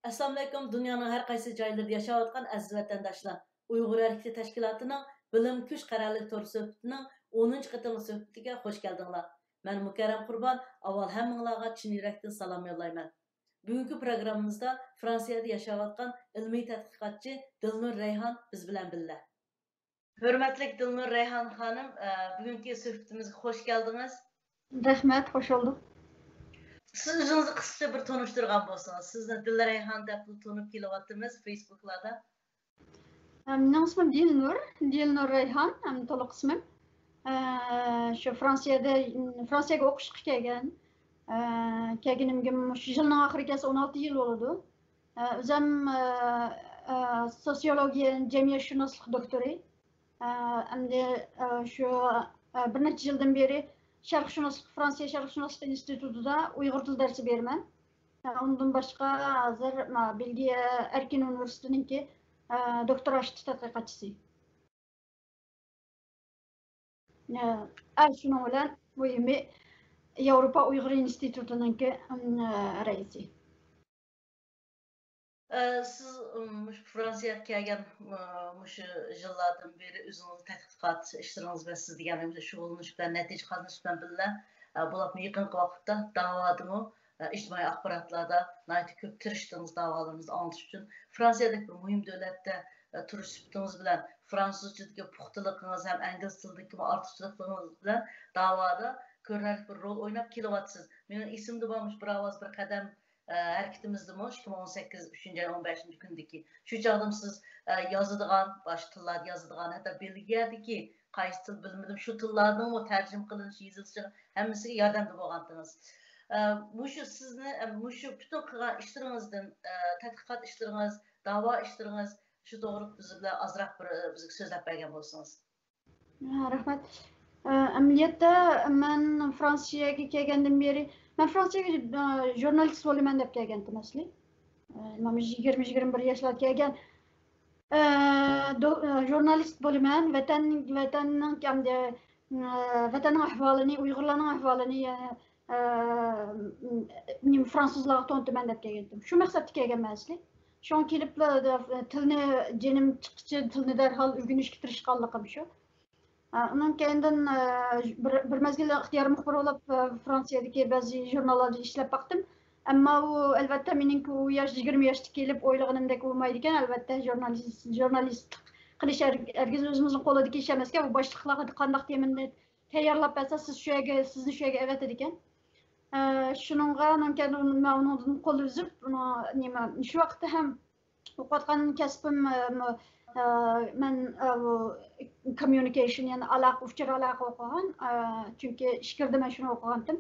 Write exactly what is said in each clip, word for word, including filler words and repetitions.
ئەسسالامۇئەلەيكۇم، دۇنيانىڭ ھەر قايسى جايلىرىدا ياشاۋاتقان ئەزىز ۋەتەنداشلار! ئۇيغۇر ھەرىكىتى تەشكىلاتىنىڭ بىلىم كۈچ قەرەللىك تور سۆھبىتىنىڭ ئونىنچى قېتىملىق سۆھبىتىگە خوش كەلدىڭلار. مەن مۇكەررەم قۇربان، ئاۋۋال ھەممىڭلارغا چىن يۈرەكتىن سالام يوللايمەن. بۈگۈنكى پروگراممىمىزدا فرانسىيەدە ياشاۋاتقان ئىلمىي تەتقىقاتچى دىلنۇر رەيھان بىز بىلەن بىللە. ھۆرمەتلىك دىلنۇر رەيھان خانىم، ئە، بۈگۈنكى سۆھبىتىمىزگە خوش كەلدىڭىز. رەھمەت، خوش بولدۇق. سىز ئۆزىڭىزنى قىسقىچە بىر تونۇشتۇرغان بولسىڭىز، سىزنى دىلنۇر رەيھان دەپ تونۇپ كېلىۋاتىمىز فېيسبۇكلاردا. مېنىڭ ئىسمىم دىلنۇر، دىلنۇر رەيھان، ھەم تولۇق ئىسمىم. ئە، شۇ فرانسىيەدە، فرانسىيەگە ئوقۇشقا كەلگەن. ئە، كەلگىنىمگە مۇشۇ يىلنىڭ ئاخىرى كەلسە ئون ئالتە يىل بولىدۇ. ئە، ئۆزۈم، ئە، ئە، سوسىيولوگىيە، جەمئىيەتشۇناسلىق دوكتورى. ئە، ئەمدى، ئە، شۇ، ئە، بىر نەچچە يىلدىن بېرى شەرقشۇناسلىق، فرانسىيە شەرقشۇناسلىق ئىنستىتۇتىدا ئۇيغۇر تىلى دەرسى بېرىمەن. ئە، ئۇندىن باشقا ھازىر، ما، بېلگىيە ئەركىن ئۇنىۋېرسىتېتىنىڭكى، ئە، دوكتورا ئاشتى تەتقىقاتچىسى. ئە، ئە، شۇنىڭ بىلەن مۇھىمى ياۋروپا ئۇيغۇر ئىنستىتۇتىنىڭكى، ئىم، ئە، رەئىسى. ئە، سىز، ئىم، مۇشۇ فرانسىيەگە كەلگەن، ئە، مۇشۇ يىللاردىن بېرى ئۆزىڭىز تەتقىقات ئىشلىرىڭىز بىلەن، سىز دېگەن شۇغۇللىنىش بىلەن، نەتىجە قازىنىش بىلەن بىللە، ئە، بولۇپمۇ يېقىنقى ۋاقىتتا داۋادىمۇ، ئە، ئىجتىمائىي ئاخباراتلاردا ناھايىتى كۆپ تىرىشتىڭىز داۋالىرىڭىزنى ئاڭلىتىش ئۈچۈن. فرانسىيەدەك بىر مۇھىم دۆلەتتە، ئە، تۇرۇش سۈپىتىڭىز بىلەن فرانسۇزچىدىكى پۇختىلىقىڭىز ھەم ئىنگلىز تىلىدىكى ئارتۇقچىلىقلىرىڭىز بىلەن داۋادا كۆرۈنەرلىك بىر رول ئويناپ كېلىۋاتىسىز. مېنىڭ ئېسىمدە بار، مۇشۇ بىر ئاۋاز بىر قەدەم، ئە، ھەرىكىتىمىزدىمۇ ئىككى مىڭ ئون سەككىز ئۈچىنچى ئاينىڭ ئون بەشىنچى كۈنىدىكى. شۇ چاغدىمۇ سىز، ئە، يازىدىغان، باشقا تىللاردا يازىدىغان، ھەتتا بېلگىيەدىكى قايسى تىل بىلمىدىم، شۇ تىللاردىنمۇ تەرجىمە قىلىنىش، يېزىلىشىغا ھەممىسىگە ياردەمدە بولغانتىڭىز. ئە، مۇشۇ سىزنى، ئە، مۇشۇ پۈتۈن قىلغان ئىشلىرىڭىزدىن، ئە، تەتقىقات ئىشلىرىڭىز، داۋا ئىشلىرىڭىز، شۇ توغرىلىق بىز بىلەن ئازراق بىر، ئە، بىزگە سۆزلەپ بەرگەن بولسىڭىز. ھە، رەھمەت. ئە، ئەمەلىيەتتە مەن فرانسىيەگە كەلگەندىن بېرى، مەن فرانسىيەگە، ئە، ژۇرنالىست بولىمەن دەپ كەلگەنتىم ئەسلى. ئە، مانا يىگىرمە، يىگىرمە بىر ياشلاردا كەلگەن. ئە، دو-، ئە، ژۇرنالىست بولىمەن، ۋەتەن، ۋەتەننىڭ ئەمدى، ئە، ۋەتەننىڭ ئەھۋالىنى، ئۇيغۇرلارنىڭ ئەھۋالىنى، ئە، ئە، نېمە، فرانسۇزلارغا تونۇتىمەن دەپ كەلگەنتىم. شۇ مەقسەتتە كەلگەنمەن ئەسلى. شۇڭا كېلىپلا، ئە، تىلنى، جېنىم چىققىچە تىلنى دەرھال ئۆگىنىشكە تىرىشقانلىقىم شۇ. ئە، ئۇنىڭ كەينىدىن، ئە، بىر، بىر مەزگىل ئىختىيارىي مۇخبىر بولۇپ، ئە، فرانسىيەدىكى بەزى ژۇرناللاردا ئىشلەپ باقتىم. ئەمما ئۇ، ئەلۋەتتە، مېنىڭكى ئۇ ياش، يىگىرمە ياشتا كېلىپ ئويلىغىنىمدەك بولمايدىكەن. ئەلۋەتتە، ژۇرنالىست، ژۇرنالىستلىق قىلىش ھەر-، ھەرگىز ئۆزىمىزنىڭ قولىدىكى ئىش ئەمەسكەن. ئۇ باشلىقلارغا قانداق تېمىنى تەييارلاپ بەرسە، سىز شۇ يەرگە، سىزنى شۇ يەرگە ئەۋەتىدىكەن. ئە، شۇنىڭغا مەن كەينىدىن، مەن ئۇنىڭدىن قول ئۈزۈپ، ئۇنىڭ، نېمە، شۇ ۋاقىتتا ھەم ئوقۇۋاتقان كەسپىم، ئە، مۇ-، ئە، مەن، ئە، بۇ كوممۇنىكېيشن، يەنى ئالاقە، ئۇچۇر ئالاقە ئوقۇغان. ئە، چۈنكى ئىچكىرىدە مەن شۇنى ئوقۇغانتىم.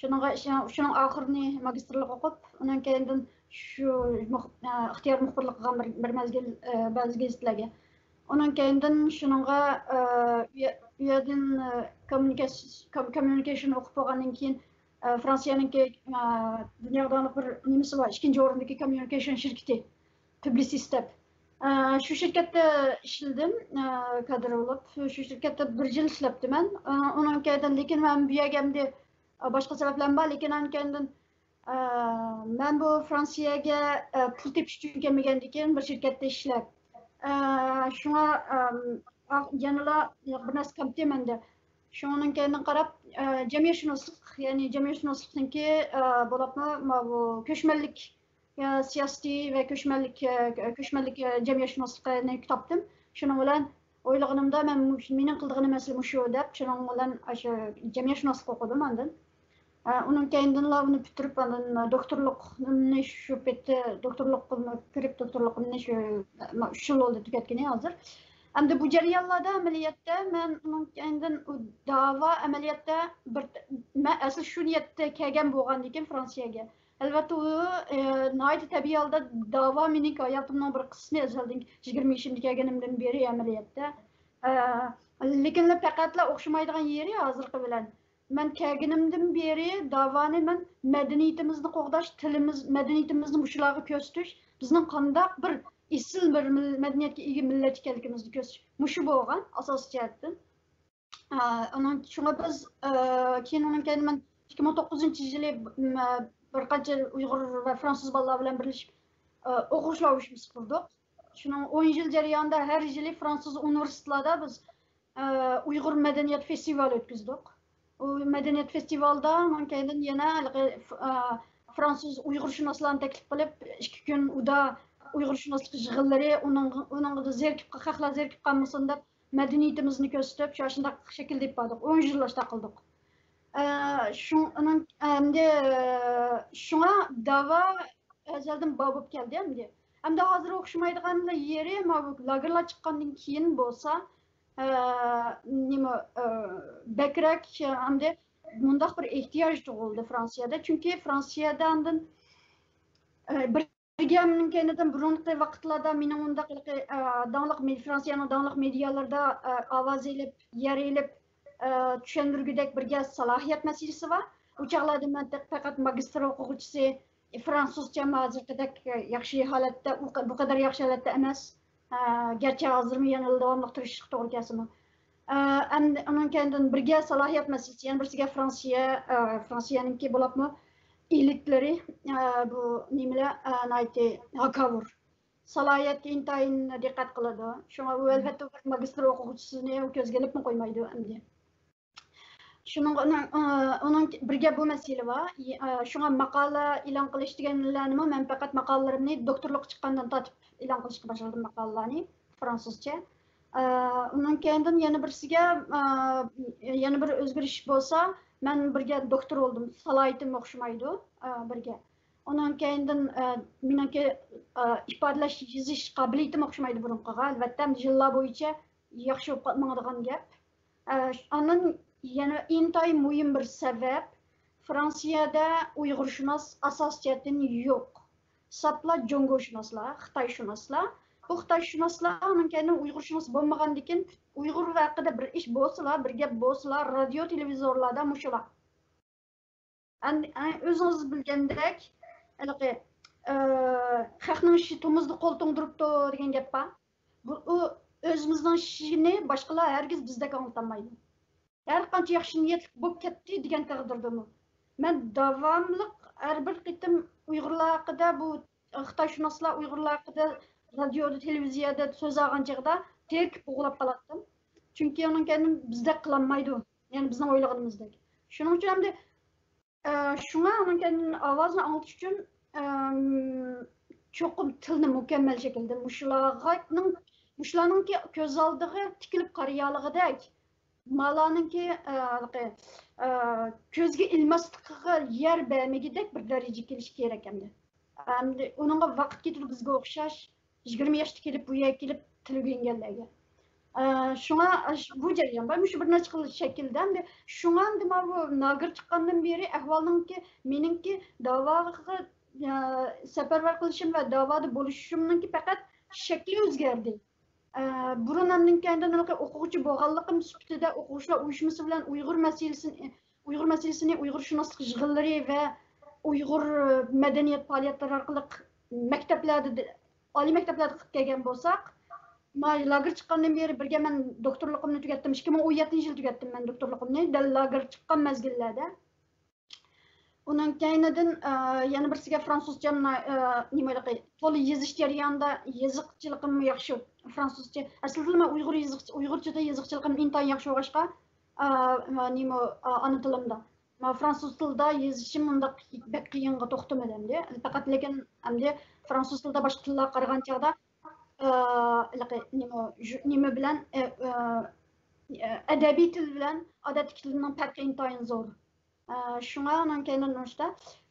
شۇنىڭغا، شۇنىڭ ئاخىرىنى ماگىستىرلىق ئوقۇپ، ئۇنىڭ كەينىدىن شۇ مۇخ-، ئە، ئىختىيار مۇخبىرلىق قىلغان بىر، بىر مەزگىل، ئە، بەزى گېزىتلەرگە. ئۇنىڭ كەينىدىن شۇنىڭغا، ئە، ئۇ يە-، ئۇ يەردىن، ئە، كوممۇنىكاس-، كوم-، كوممۇنىكېيشن ئوقۇپ بولغاندىن كېيىن، ئە، فرانسىيەنىڭكى، ئە، دۇنياغا تونۇق بىر نېمىسى بار، ئىككىنچى ئورۇندىكى كوممۇنىكېيشن شىركىتى، پۇبلىسىس دەپ. ئە، شۇ شىركەتتە ئىشلىدىم، ئە، كادىر بولۇپ. شۇ شىركەتتە بىر يىل ئىشلەپتىمەن. ئە، ئۇنىڭ كەينىدىن، لېكىن مەن بۇ يەرگە ئەمدى، ئە، باشقا سەۋەبلەرمۇ بار، لېكىن ئاندىن كەينىدىن، ئە، مەن بۇ فرانسىيەگە، ئە، پۇل تېپىش ئۈچۈن كەلمىگەندىكىن، بىر شىركەتتە ئىشلەپ. ئە، شۇڭا، ئەم، ئا-، يەنىلا بىر نەرسە كەمتى مەندە. شۇنىڭ كەينىدىن قاراپ، ئە، جەمئىيەتشۇناسلىق، يەنى جەمئىيەتشۇناسلىقنىڭكى، ئە، بولۇپمۇ ماۋۇ كۆچمەنلىك، يا، سىياسىتى ۋە كۆچمەنلىك، ئە، كۆچمەنلىك، ئە، جەمئىيەتشۇناسلىقىنى تاپتىم. شۇنىڭ بىلەن ئويلىغىنىمدا مەن مۇش-، مېنىڭ قىلىدىغىنىم ئەسلى مۇشۇ دەپ، شۇنىڭ بىلەن ئاشۇ جەمئىيەتشۇناسلىق ئوقۇدۇم ئاندىن. ئە، ئۇنىڭ كەينىدىنلا ئۇنى پۈتتۈرۈپ، ئاندىن دوكتورلۇقنى شۇ پېتى، دوكتورلۇققا كىرىپ، دوكتورلۇقۇمنى شۇ، ئە، ئۈچ يىل بولدى تۈگەتكىنى ھازىر. ئەمدى بۇ جەريانلاردا ئەمەلىيەتتە مەن ئۇنىڭ كەينىدىن ئۇ داۋا ئەمەلىيەتتە بىر، مەن ئەسلى شۇ نىيەتتە كەلگەن بولغاندىكىن فرانسىيەگە. ئەلۋەتتە، ئۇ، ئە، ناھايىتى تەبىئىي ھالدا داۋا مېنىڭ ھاياتىمنىڭ بىر قىسمى ئەزەلدىن، يىگىرمە يېشىمدا كەلگىنىمدىن بېرى ئەمەلىيەتتە. ئە، لېكىنلا پەقەتلا ئوخشىمايدىغان يېرى ھازىرقى بىلەن. مەن كەلگىنىمدىن بېرى داۋانى مەن مەدەنىيىتىمىزنى قوغداش، تىلىمىز، مەدەنىيىتىمىزنى مۇشۇلارغا كۆرسىتىش، بىزنىڭ قانداق بىر ئېسىل بىر مىل-، مەدەنىيەتكە ئىگە مىللەت ئىكەنلىكىمىزنى كۆرسىتىش. مۇشۇ بولغان ئاساسىي جەھەتتىن. ئۇنىڭ شۇڭا بىز، كېيىن ئۇنىڭ كەينىدىن مەن ئىككى مىڭ توققۇزىنچى يىلى بىر قانچە ئۇيغۇر ۋە فرانسۇز بالىلار بىلەن بىرلىشىپ ئوقۇغۇچىلار ئۇيۇشمىسى قۇردۇق. شۇنىڭ ئون يىل جەريانىدا ھەر يىلى فرانسۇز ئۇنىۋېرسىتېتلاردا بىز ئۇيغۇر مەدەنىيەت فېستىۋالى ئۆتكۈزدۇق. ئۇ مەدەنىيەت فېستىۋالىدا ئۇنىڭ كەينىدىن يەنە ھېلىقى فرانسۇز ئۇيغۇرشۇناسلارنى تەكلىپ قىلىپ، ئىككى كۈن ئۇدا ئۇيغۇرشۇناسلىق يىغىنلىرى، ئۇنىڭغا زېرىكىپ، خەقلەر زېرىكىپ قالمىسۇن دەپ، مەدەنىيىتىمىزنى كۆرسىتىپ، شۇ شۇنداق شەكىلدە ئېلىپ باردۇق. ئون يىل ئاشۇنداق قىلدۇق. ئە، شۇ-، ئۇنىڭ، ئەمدى، شۇڭا داۋا ئەزەلدىن بار بولۇپ كەلدى ئەمدى. ئەمدى ھازىر ئوخشىمايدىغان يېرى، ماۋۇ لاگېرلار چىققاندىن كېيىن بولسا، ئە، نېمە، ئە، بەكرەك، ئەمدى مۇنداق بىر ئېھتىياج تۇغۇلدى فرانسىيەدە. چۈنكى فرانسىيەدە ئاندىن، ئە، بىر گەپنىڭ كەينىدىن بۇرۇنقى ۋاقىتلاردا مېنىڭ ئۇنداق ھېلىقى، ئە، داڭلىق مې-، فرانسىيەنىڭ داڭلىق مېدىيالىرىدا، ئە، ئاۋاز ئېلىپ، يەر ئېلىپ، ئە، چۈشەندۈرگۈدەك بىرگە سالاھىيەت مەسىلىسى بار. ئۇ چاغلاردا مەن تېخى پەقەت ماگىستىر ئوقۇغۇچىسى، فرانسۇزچە ھازىرقىدەك ياخشى ھالەتتە، ئۇ قە-، بۇ قەدەر ياخشى ھالەتتە ئەمەس. ئە، گەرچە ھازىرمۇ يەنىلا داۋاملىق تىرىشىشقا توغرا كەلسىمۇ. ئە، ئەمدى ئۇنىڭ كەينىدىن بىرگە سالاھىيەت مەسىلىسى، يەنە بىرسىگە فرانسىيە، ئە، فرانسىيەنىڭكى بولۇپمۇ ئېلىتلىرى، ئە، بۇ نېمىلەر، ئە، ناھايىتى ھاكاۋۇر. سالاھىيەتكە ئىنتايىن دىققەت قىلىدۇ. شۇڭا ئۇ ئەلۋەتتە بىر ماگىستىر ئوقۇغۇچىسىنى ئۇ كۆزگە ئېلىپمۇ قويمايدۇ ئەمدى. شۇنىڭغا ئۇنىڭ، ئۇنىڭ بىرگە بۇ مەسىلە بار. شۇڭا ماقالە ئېلان قىلىش دېگەنلەرنىمۇ مەن پەقەت ماقالىلىرىمنى دوكتورلۇققا چىققاندىن تارتىپ ئېلان قىلىشقا باشلىدىم ماقالىلەرنى فرانسۇزچە. ئۇنىڭ كەينىدىن يەنە بىرسىگە، يەنە بىر ئۆزگىرىش بولسا، مەن بىرگە دوكتور بولدۇم، سالاھىيىتىم ئوخشىمايدۇ بىرگە. ئۇنىڭ كەينىدىن مېنىڭكى ئىپادىلەش، يېزىش قابىلىيىتىم ئوخشىمايدۇ بۇرۇنقىغا. ئەلۋەتتە، يىللار بويىچە ياخشى بولۇپ ماڭىدىغان گەپ. ئە، ئاندىن يەنە ئىنتايىن مۇھىم بىر سەۋەب، فرانسىيەدە ئۇيغۇرشۇناس ئاساسىي جەھەتتىن يوق. ساپلا جۇڭگوشۇناسلار، خىتايشۇناسلار. بۇ خىتايشۇناسلار ئۇنىڭ كەينىدىن ئۇيغۇرشۇناس بولمىغاندىكىن، ئۇيغۇر ھەققىدە بىر ئىش بولسىلا، بىر گەپ بولسىلا، رادىيو، تېلېۋىزورلاردا مۇشۇلار. ئەن-، ئە، ئۆزىڭىز بىلگەندەك، ھېلىقى، ئە، «خەقنىڭ ئىشى تومۇزدا قول توڭدۇرۇپتۇ» دېگەن گەپ بار. بۇ، ئۇ ئۆزىمىزنىڭ ئىشىنى باشقىلار ھەرگىز بىزدەك ئاڭلىتالمايدۇ. ھەر قانچە ياخشى نىيەتلىك بولۇپ كەتتى دېگەن تەقدىردىمۇ. مەن داۋاملىق ھەر بىر قېتىم ئۇيغۇرلار ھەققىدە، بۇ خىتايشۇناسلار ئۇيغۇرلار ھەققىدە رادىيودا، تېلېۋىزىيەدە سۆز ئالغان چېغىدا تېرىكىپ بوغۇلاپ قالاتتىم. چۈنكى ئۇنىڭ كەينىدىن بىزدەك قىلالمايدۇ. يەنى بىزنىڭ ئويلىغىنىمىزدەك. شۇنىڭ ئۈچۈن ئەمدى، ئە، شۇڭا ئۇنىڭ كەينىدىن ئاۋازنى ئاڭلىتىش ئۈچۈن، ئەم، چوقۇم تىلنى مۇكەممەل شەكىلدە مۇشۇلارغا، مۇشۇلارنىڭكى كۆز ئالدىغا تىكىلىپ قارىيالىغۇدەك، مالارنىڭكى، ئە، ھېلىقى، ئە، كۆزگە ئىلماسلىقىغا يەر بەرمىگۈدەك بىر دەرىجىگە كېلىشى كېرەك ئەمدى. ئەمدى ئۇنىڭغا ۋاقىت كېتىدۇ بىزگە ئوخشاش. يىگىرمە ياشتا كېلىپ، بۇ يەرگە كېلىپ تىل ئۆگەنگەنلەرگە. ئە، شۇڭا، ئە، ش-، بۇ جەريان بار، مۇشۇ بىر نەچچە خىل شەكىلدە. ئەمدى شۇڭا ئەمدى ماۋۇ لاگېر چىققاندىن بېرى ئەھۋالنىڭكى، مېنىڭكى داۋاغا، ئە، سەپەرۋەر قىلىشىم ۋە داۋادا بولۇشۇشۇمنىڭكى پەقەت شەكلى ئۆزگەردى. ئە، بۇرۇن ئاندىن كەينىدىن ھېلىقى ئوقۇغۇچى بولغانلىقىم سۈپىتىدە ئوقۇغۇچىلار ئۇيۇشمىسى بىلەن ئۇيغۇر مەسىلىسىنى، ئۇيغۇر مەسىلىسىنى ئۇيغۇرشۇناسلىق يىغىنلىرى ۋە ئۇيغۇر مەدەنىيەت پائالىيەتلىرى ئارقىلىق مەكتەپلەردە، ئالىي مەكتەپلەردە قىلىپ كەلگەن بولساق، ما لاگېر چىققاندىن بېرى بىرگە مەن دوكتورلۇقۇمنى تۈگەتتىم. ئىككى مىڭ ئون يەتتىنچى يىلى تۈگەتتىم مەن دوكتورلۇقۇمنى، دەل لاگېر چىققان مەزگىللەردە. ئۇنىڭ كەينىدىن، ئە، يەنە بىرسىگە فرانسۇزچە مۇنا، ئە، نېمە ھېلىقى، تولا يېزىش جەريانىدا يېزىقچىلىقىم ياخشى، فرانسۇزچە. ئەسلىدىلا مەن ئۇيغۇر يېزىق-، ئۇيغۇرچىدا يېزىقچىلىقىم ئىنتايىن ياخشى بولغاچقا، ئا، ما، نېمە، ئا، ئانا تىلىمدا. ما، فرانسۇز تىلىدا يېزىشىم ئۇنداق بەك قىيىنغا توختىمىدى ئەمدى. پەقەت لېكىن ئەمدى فرانسۇز تىلىدا باشقا تىللارغا قارىغان چاغدا، ئا، ھېلىقى نېمە، ژۇ-، نېمە بىلەن، ئە، ئە، ئە، ئەدەبىي تىل بىلەن ئادەتتىكى تىلنىڭ پەرقى ئىنتايىن زور. ئە، شۇڭا ئۇنىڭ كەينىدىن نوشتا.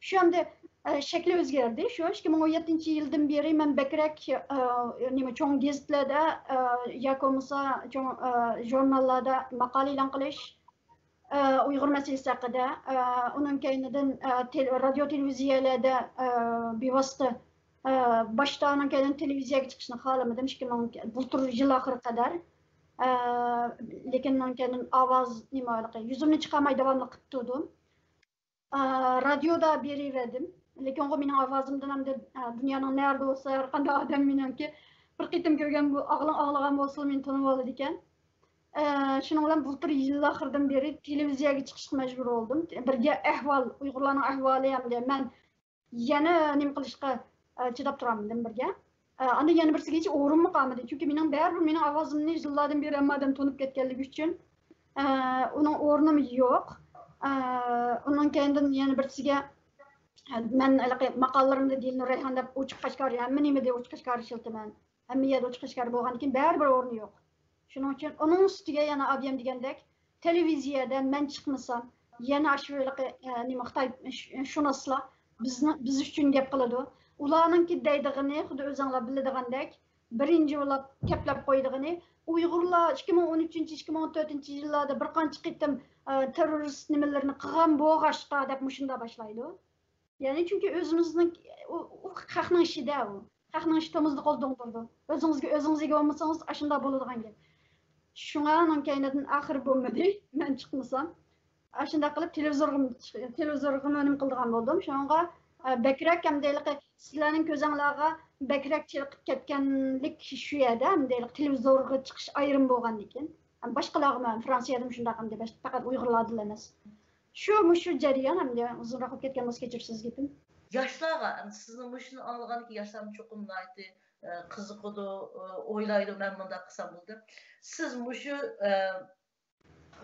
شۇ ئەمدى، ئە، شەكلى ئۆزگەردى. شۇ ئىككى مىڭ ئون يەتتىنچى يىلدىن بېرى مەن بەكرەك، ئە، نېمە، چوڭ گېزىتلەردە، ئە، ياكى بولمىسا چوڭ، ئە، ژۇرناللاردا ماقالە ئېلان قىلىش، ئە، ئۇيغۇر مەسىلىسى ھەققىدە، ئە، ئۇنىڭ كەينىدىن، ئە، تېل-، رادىيو، تېلېۋىزىيەلەردە، ئە، بىۋاسىتە، ئە، باشتا ئۇنىڭ كەينىدىن تېلېۋىزىيەگە چىقىشنى خالىمىدىم، ئىككى مىڭ، بۇلتۇر يىل ئاخىرى قەدەر. ئە، لېكىن ئۇنىڭ كەينىدىن ئاۋاز، نېمە، يۈزۈمنى چىقارماي داۋاملىق قىلىپ تۇردۇم. ئا، رادىيودا بېرىۋەردىم. لېكىنغۇ مېنىڭ ئاۋازىمدىن ئەمدى، ئا، دۇنيانىڭ نەرىدە بولسا، ھەر قانداق ئادەم مېنىڭكى بىر قېتىم كۆرگەن بۇ، ئاغلىڭ ئاغلىغان بولسىلا مېنى تونۇۋالىدىكەن. ئە، شۇنىڭ بىلەن بۇلتۇر يىل ئاخىرىدىن بېرى تېلېۋىزىيەگە چىقىشقا مەجبۇر بولدۇم. بىرگە ئەھۋال، ئۇيغۇرلارنىڭ ئەھۋالى ھەمدە مەن يەنە نېمە قىلىشقا، ئە، چىداپ تۇرامدىم بىرگە. ئە، ئاندىن يەنە بىرسىگىچە ئورۇنمۇ قالمىدى. چۈنكى مېنىڭ بەرىبىر مېنىڭ ئاۋازىمنى يىللاردىن بېرى ھەممە ئادەم تونۇپ كەتكەنلىكى ئۈچۈن، ئە، ئۇنىڭ ئورنىمۇ يوق. ئە، ئۇنىڭ كەينىدىن يەنە بىرسىگە، ئە، مەن ھېلىقى ماقالىلىرىمدا دىلنۇر رەيھان دەپ ئوچۇق ئاشكارا، ھەممە نېمىدە ئوچۇق ئاشكارا ئىشلىتىمەن. ھەممە يەردە ئوچۇق ئاشكارا بولغاندىكىن بەرىبىر ئورنى يوق. شۇنىڭ ئۈچۈن ئۇنىڭ ئۈستىگە يەنە ئابىيەم دېگەندەك، تېلېۋىزىيەدە مەن چىقمىسام، يەنە ئاشۇ ھېلىقى، ئە، نېمە، خىتاي ش-، شۇناسلار بىزنى، بىز ئۈچۈن گەپ قىلىدۇ. ئۇلارنىڭكى دەيدىغىنى، خۇددى ئۆزۈڭلار بىلىدىغاندەك، بىرىنچى بولاپ كەپلەپ قويىدىغىنى، ئۇيغۇرلار ئىككى مىڭ ئون ئۈچىنچى، ئىككى مىڭ ئون تۆتىنچى يىللاردا بىر قانچە قېتىم، ئە، تېررورىست نېمىلىرىنى قىلغان بولغاچقا دەپ مۇشۇنداق باشلايدۇ. يەنى چۈنكى ئۆزىمىزنىڭ، ئۇ، ئۇ خەقنىڭ ئىشىدە ئۇ. خەقنىڭ ئىشى تومۇزدا قولدا ئوڭدۇرىدۇ. ئۆزىڭىزگە ئۆزىڭىز ئىگە بولمىسىڭىز، ئاشۇنداق بولىدىغان گەپ. شۇڭا ئۇنىڭ كەينىدىن ئاخىرى بولمىدى، مەن چىقمىسام. ئاشۇنداق قىلىپ تېلېۋىزورغا، تېلېۋىزورغا نېمە قىلىدىغان بولدۇم. شۇنىڭغا، ئە، بەكرەك ھەمدە ھېلىقى سىلەرنىڭ كۆزۈڭلارغا بەكرەك چېلىقىپ كەتكەنلىك شۇ يەردە، ھەمدە ھېلىقى تېلېۋىزورغا چىقىش ئايرىم بولغاندىكىن. باشقىلارغىمۇ، فرانسىيەدىمۇ شۇنداق، ھەمدە پەقەت ئۇيغۇرلاردىلا ئەمەس. شۇ، مۇشۇ جەريان ئەمدى ئۇزۇنراق بولۇپ كەتكەن بولسا كەچۈرىسىز گېپىم. ياشلارغا، ئەمدى سىزنىڭ مۇشۇنى ئاڭلىغاندىن كېيىن ياشلارمۇ چوقۇم ناھايىتى، ئە، قىزىقىدۇ، ئە، ئويلايدۇ، مەن مۇنداق قىلسام بولدى. سىز مۇشۇ، ئە،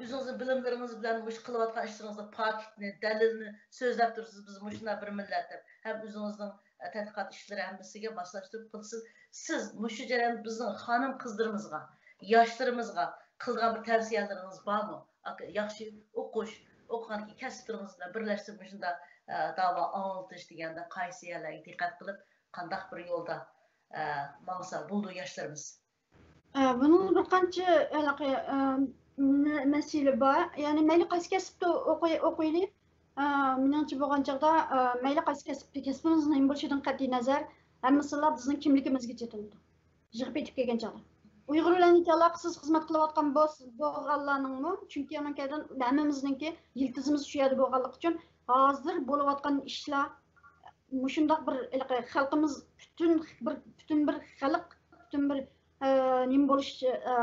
ئۆزىڭىزنىڭ بىلىملىرىڭىز بىلەن مۇشۇ قىلىۋاتقان ئىشلىرىڭىزدا پاكىتنى، دەلىلنى سۆزلەپ تۇرىسىز، بىز مۇشۇنداق بىر مىللەت دەپ. ھەم ئۆزىڭىزنىڭ، ئە، تەتقىقات ئىشلىرى ھەممىسىگە ماسلاشتۇرۇپ قىلىسىز. سىز مۇشۇ جەرياندا بىزنىڭ خانىم قىزلىرىمىزغا، ياشلىرىمىزغا قىلىدىغان بىر تەۋسىيەلىرىڭىز بارمۇ؟ ئاكا، ياخشى ئوقۇش، ئوقۇغاندىكى كەسىپلىرىڭىز بىلەن بىرلەشتۈرۈپ مۇشۇنداق، ئە، داۋا ئاڭلىتىش دېگەندە قايسى يەرلەرگە دىققەت قىلىپ، قانداق بىر يولدا، ئە، ماڭسا بولىدۇ ياشلىرىمىز؟ ئە، بۇنىڭ بىر قانچە ھېلىقى، ئە، مە-، مەسىلە بار. يەنى مەيلى قايسى كەسىپتە ئوقۇي-، ئوقۇيلى، ئە، مېنىڭچە بولغان چاغدا، ئە، مەيلى قايسى كەسىپتە، كەسپىمىز نېمە بولۇشىدىن قەتئىي نەزەر، ھەممىسىلا بىزنىڭ كىملىكىمىزگە چېتىلىدۇ. يىغىپ يېتىپ كەلگەن چاغدا. ئۇيغۇر بىلەن ھېچ ئالاقىسىز خىزمەت قىلىۋاتقان بولس-، بولغانلارنىڭمۇ، چۈنكى ئۇنىڭ كەينىدىن ھەممىمىزنىڭكى يىلتىزىمىز شۇ يەردە بولغانلىقى ئۈچۈن، ھازىر بولۇۋاتقان ئىشلار مۇشۇنداق بىر ھېلىقى خەلقىمىز پۈتۈن بىر، پۈتۈن بىر خەلق، پۈتۈن بىر، ئە، نېمە بولۇش، ئە،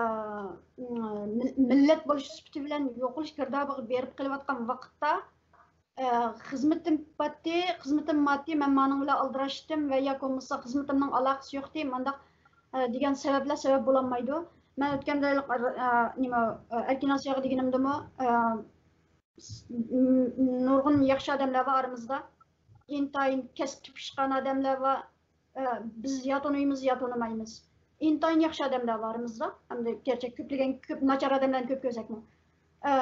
مىل-، مىللەت بولۇش سۈپىتى بىلەن يوقىلىش گىردابىغا بېرىپ قېلىۋاتقان ۋاقىتتا، ئە، خىزمىتىم پاتتى، خىزمىتىم ماتتى، مەن مانىڭ بىلەن ئالدىراشتىم ۋە ياكى بولمىسا خىزمىتىمنىڭ ئالاقىسى يوقتى، مانداق، ئە، دېگەن سەۋەبلەر سەۋەب بولالمايدۇ. مەن ئۆتكەندە، ئە، نېمە، ئە، ئەركىن ئاسىياغا دېگىنىمدىمۇ، ئە، س-، م-، نۇرغۇن ياخشى ئادەملەر بار ئارىمىزدا. ئىنتايىن كەسىپ تېپىشقان ئادەملەر بار. ئە، بىز يا تونۇيمىز، يا تونۇمايمىز. ئىنتايىن ياخشى ئادەملەر بار ئارىمىزدا. ئەمدى گەرچە كۆپلىگەن، كۆپ ناچار ئادەملەرنى كۆپ كۆرسەكمۇ. ئە،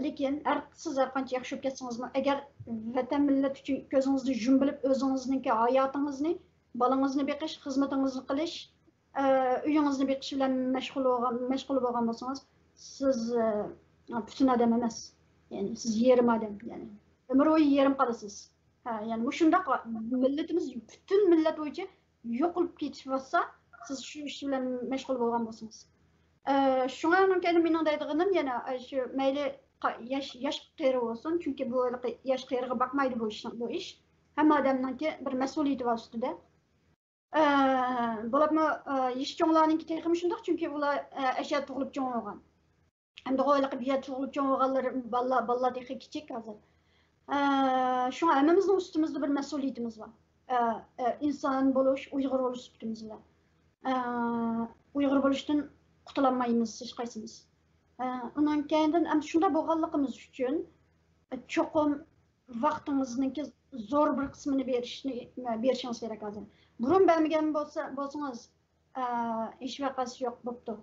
لېكىن ھەر، سىز ھەر قانچە ياخشى بولۇپ كەتسىڭىزمۇ، ئەگەر ۋەتەن، مىللەت ئۈچۈن كۆزىڭىزنى يۇمۇپ ئۆزىڭىزنىڭكى ھاياتىڭىزنى، بالىڭىزنى بېقىش، خىزمىتىڭىزنى قىلىش، ئە، ئۆيىڭىزنى بېقىش بىلەن مەشغۇل بولغان، مەشغۇل بولغان بولسىڭىز، سىز، ئە، پۈتۈن ئادەم ئەمەس. يەنى سىز يېرىم ئادەم، يەنى ئۆمۈر بويى يېرىم قالىسىز. ھە، يەنى مۇشۇنداق مىللىتىمىز پۈتۈن مىللەت بويىچە يوقىلىپ كېتىۋاتسا، سىز شۇ ئىش بىلەن مەشغۇل بولغان بولسىڭىز. ئە، شۇڭا ئۇنىڭ كەينىدىن مېنىڭ دەيدىغىنىم يەنە، ئە، شۇ مەيلى قا-، ياش، ياش قېرى بولسۇن، چۈنكى بۇ ھېلىقى ياش قېرىغا باقمايدۇ بۇ ئىشنىڭ، بۇ ئىش. ھەممە ئادەمنىڭكى بىر مەسئۇلىيىتى بار ئۈستىدە. ئە، بولۇپمۇ، ئە، يېشى چوڭلارنىڭكى تېخىمۇ شۇنداق، چۈنكى ئۇلار، ئە، ئەشەدە تۇغۇلۇپ چوڭ بولغان. ئەمدى غويلىقى بۇ يەردە تۇغۇلۇپ چوڭ بولغانلىرى، بالىلار، بالىلار تېخى كىچىك ھازىر. ئە، شۇڭا ھەممىمىزنىڭ ئۈستىمىزدە بىر مەسئۇلىيىتىمىز بار. ئە، ئە، ئىنسان بولۇش، ئۇيغۇر بولۇش سۈپىتىمىز بىلەن. ئە، ئۇيغۇر بولۇشتىن قۇتۇلالمايمىز ھېچقايسىمىز. ئە، ئۇنىڭ كەينىدىن ئەمدى شۇنداق بولغانلىقىمىز ئۈچۈن، ئە، چوقۇم ۋاقتىڭىزنىڭكى زور بىر قىسمىنى بېرىشنى، بېرىشىڭىز كېرەك ھازىر. بۇرۇن بەرمىگەن بولسا، بولسىڭىز، ئە، ھېچ ۋەقەسى يوق بوپتۇ.